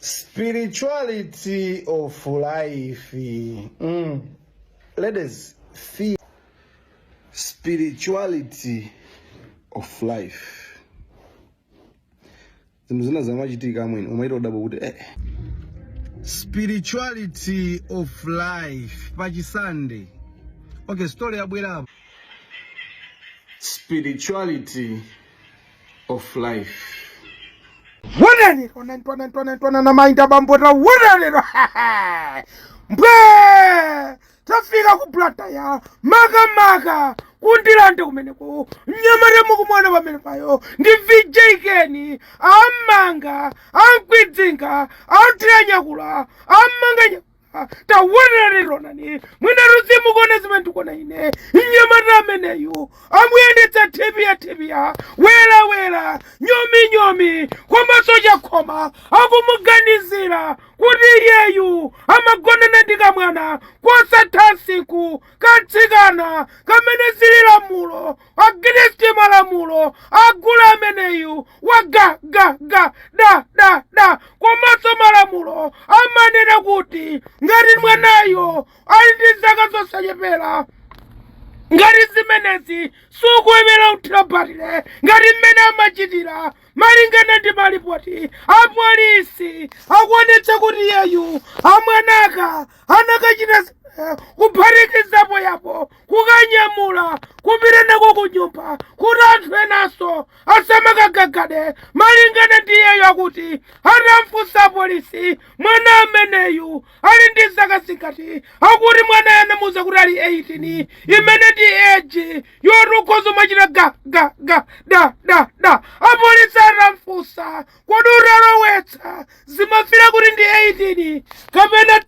Spirituality of life. Ladies, feel spirituality of life. Zinthu zina zamachitika amwene umaita udabo kuti eh. Spirituality of life pachisande. Okay, story yabwera apa. Spirituality of life. Wonalero nantwana ntwana ntwana na mainda bambota wonalero mbwe tafika ku Blantyre makamaka kundilande kumeneko mnyamata mukumona pamene payo ndi VJ Ken amanga amkwidzinga amthira nyakula amanga tawonerani onani mwina mukuona zimene ndikuona ine. Mnyamata ameneyu amuyendetsa thipiya thipiya, wera wera, nyomi nyomi, komanso chakhoma akumuganizira kuti iyeyu amagonana ndi kamwana kosatha msinkhu, katsikana kamene zili lamulo against malamulo agula ameneyu wa ga ga ga da da da. Komanso malamulo amanena kuti ngati mwanayo ali ndi zaka zosachepera ngati zimenezi, sukuyenera kuthira batire ngati mmene amachitira. Malingana ndi malipoti apolisi, akuonetsa kuti iyeyu amwanaka anakachita kuphatikizapo yapo kukanyamula kupita nako ku nyumba kuti anthu enanso asamakagagade. Malingana ndi iyeyo, akuti atamfunsa apolisi mwana ameneyu ali ndi zaka zingati, akuti mwana anamuuza kuti ali 18, imene ndi age yoti ukhoza umachita ga ga ga da da da. Apolisi atamfunsa, kodi utalowetsa zimafira kuti ndi 18 kapena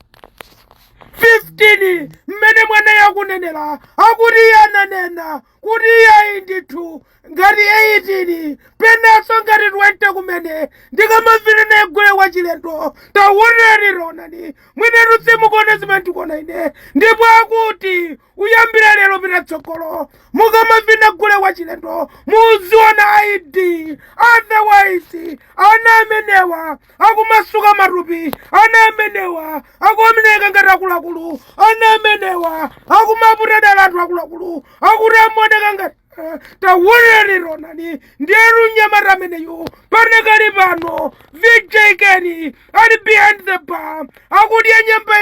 15 mmene mwana yakunenera? Akuti iye ananena kuti iyayi ndithu ngati 18, penanso ngati 20 kumene ndikamavina naye gule wachilendo. Tawonani onani, mwenetu simukuona zimene ndikuona ine. Ndipo akuti kuyambira lero pita tsogolo, mukamavina gule wachilendo muziona ID, otherwise ana amenewa akumasuka matupi, ana amenewa akuoneka ngati akuluakulu, ana amenewa akumaputa dala anthu akuluakulu akuti amaoneka ngati tawonani onani. Ndiyetu mnyamata ameneyu panakali pano VJ Ken ali behind the bar, akudya nyemba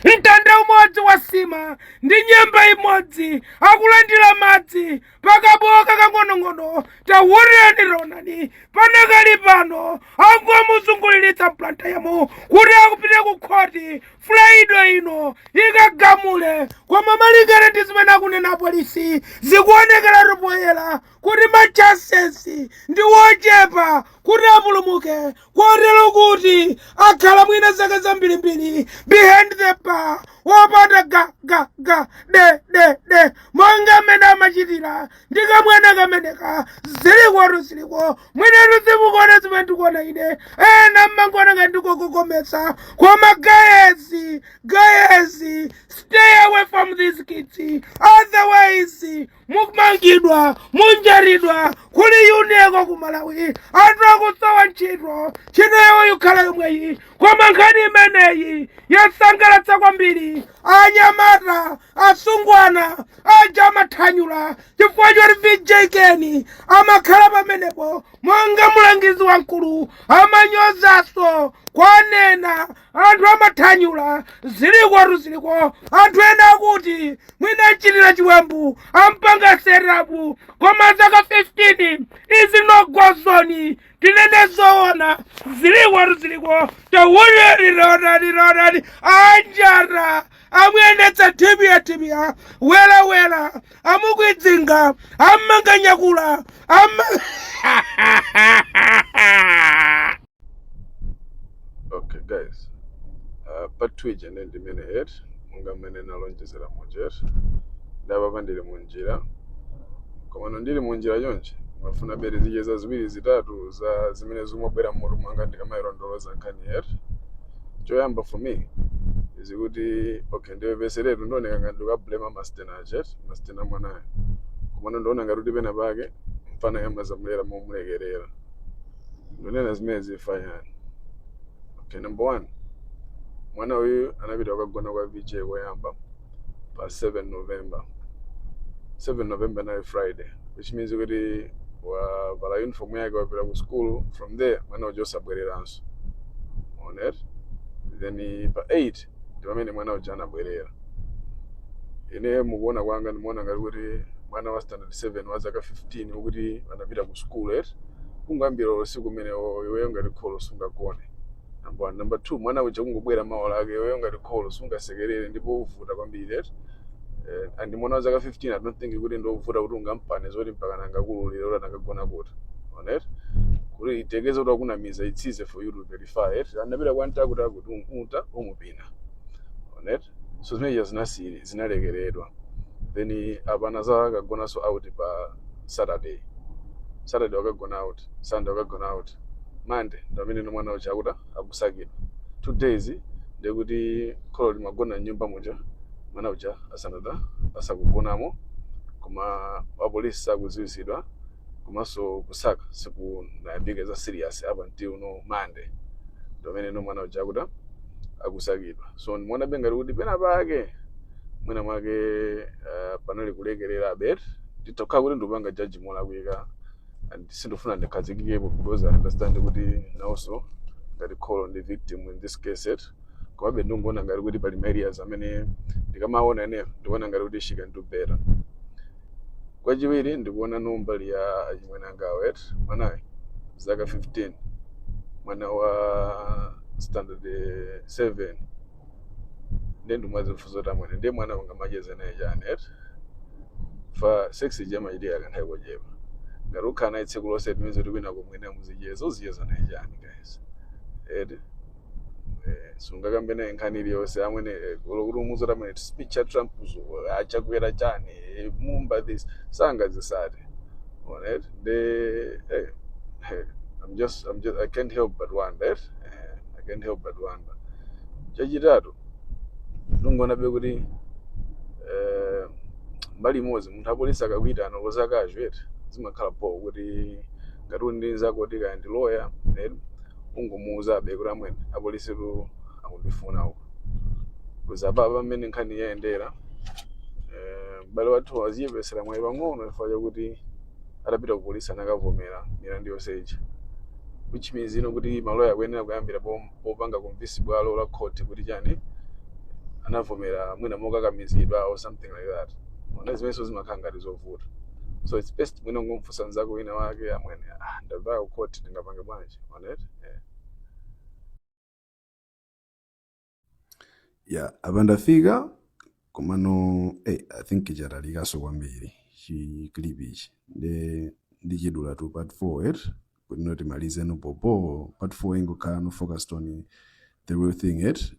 mtanda umodzi wa sima ndi nyemba imodzi, akulandira madzi pakaboka kang'onong'ono. Tawonani onani, panakali pano angomuzunguliritsa mBlantyremo kuti akupite ku khoti Friday ino ikagamule. Koma malingana ndi zimene akunena apolisi, zikuonekeratu poyera kuti ma chances ndi wochepa kuti apulumuke, kotero kuti akhala mwina zaka zambirimbiri behind the bar wopanda ga ga ga de de de monga mmene amachitira ndi kamwana kameneka. Ziliko ziliko, mwenetu simukuona zimene ndikuona ine. Ena mmangona ngati ndikukokometsa, koma guys, guys, stay away from these kids, otherwise mumangidwa, munjaridwa. Kuli yuneko ku Malawi anthu akusowa ntchito, ntchito yawo yukhala yomweyi. Koma nkhani imeneyi yasangalatsa kwambiri anyamata, asungwana aja amathanyula, chifukwa choti VJ Ken amakhala pamenepo monga mulangizi wamkulu, amanyozaso kwanena anthu amathanyula. Ziliko ziliko. Anthu ena akuti mwina achitira chiwembu, ampanga setup, koma zaka 15 izi nogozoni. Tinene zoona, ziliko ziliko. Tawonani anjara amuyendetsa thipiya thipiya, wela wela, amukwidzinga, amanga nyakula amma. Okay guys, part 2 ija ndi ndimene eti monga mmene nalonjezera muja ndapapa ndili munjira. Komano ndili munjira chonchi mafuna bere zicheza ziwiri zitatu za zimene zimabwera mmutu mwanga ndikamayilondoloza nkhani eti. Choyamba for me is kuti okay, ndipepeseretu, ndioneka ngati ndikablame mastena achet mastena mwanayo, komano ndiona ngati kuti pena pake mfana yamazamulera momulekerera. Ndonena zimene zifanyani. Okay, number one, mwana uyu anapita kukagona kwa VJ koyamba pa 7 November. 7 November nayo Friday, which means kuti wavala uniform yake, wapita ku school. From there mwana uja osabwereranso on it. Then pa 8 ndi pamene mwana uja anabwerera. Ine mukuona kwanga ndimaona ngati kuti mwana wa standard 7 wa zaka 15 ukuti anapita ku school eti, kungoyambira usiku umene iweyo ngati kholo sungagone, number one. Number two, mwana uja kungobwera mawa lake, iweyo ngati kholo sungasekerere ndipo uvuta kwambiri eti. And mwana wa zaka 15, I don't think kuti ndovuta kuti ungampane zoti mpaka nangakululira kuti anakagona kuti onet, kuti itekeze kuti akunamiza. It's easy for you to verify it, anapita kwantakuti akuti unta umupina onet. So zimenezo zinasiri zinalekeredwa. Then apana zakagonanso out pa Saturday. Saturday wakagona out, Sunday wakagona out, Monday ndamene no mwana uja akuta akusakidwa. 2 days ndekuti kholo limagona mnyumba muja mwana uja asanada asakugonamo, koma apolisi sakudziwitsidwa, komanso kusaka sikunayambike za serious up until no Monday ndamene no mwana uja akuta akusakidwa. So ndimaona ngati kuti pena pake mwina mwake panali kulekerera abet. Nditokhala kuti ndikupanga judge molakwika and sindofuna ndikhazikikepo because I understand kuti nawonso ngati kholo ndi victim in this case it. Komabe ndingoona ngati kuti pali areas amene ndikamaona ine ndikuona ngati kuti she can do better. Kwachiwiri, ndikuona mbali ya achimwene angawo eti. Mwanayo zaka 15, mwana wa standard 7, ndiye ndimwazifunsa kuti amwene ndiye mwana ungamacheze naye chani eti? Fa sex ija amachitika kanthawi kochepa. Ngati ukhala naye tsiku lonse, timene kuti kwina komwene muzicheza, uzicheza naye chani guys eti? Sungakambe naye nkhani iliyonse amwene kuti umuza kuti amwene speech ya Trump achakwera chani, Mumba this sangazisate alright. De I'm just I can't help but wonder, I can't help but wonder. Chachitatu, ndingoona be kuti mbali imodzi munthu apolisi akakuitana kozakazho eti, zimakhala po kuti ngati uli ndi nzako kuti kaya ndi lawyer eti, ungomuuzabe kuti amwene apolisi tu akundifuna uko kuzapapa pamene nkhani yayendera. M'bale wathu waziyepesera mwayi pang'ono chifukwa chakuti atapita ku polisi anakavomera milandu yonse ija, which means ino kuti maloya akuyenera kuyambira popanga convince bwalo la court kuti chani, anavomera mwina mokakamizidwa or something like that. Ona zimenso zimakhala ngati zovuta. So it's best mwina ungomfunsa nzako wina wake, amwene, ah, ndabva ku court, ndingapange bwanji onet, yeah. Yeah, apa ndafika, komano I think chatalikaso kwambiri chi clip ichi, nde ndichidula to part 4 et, kuti no timalize no popo. Part 4 ingokhala no focused on the real thing et.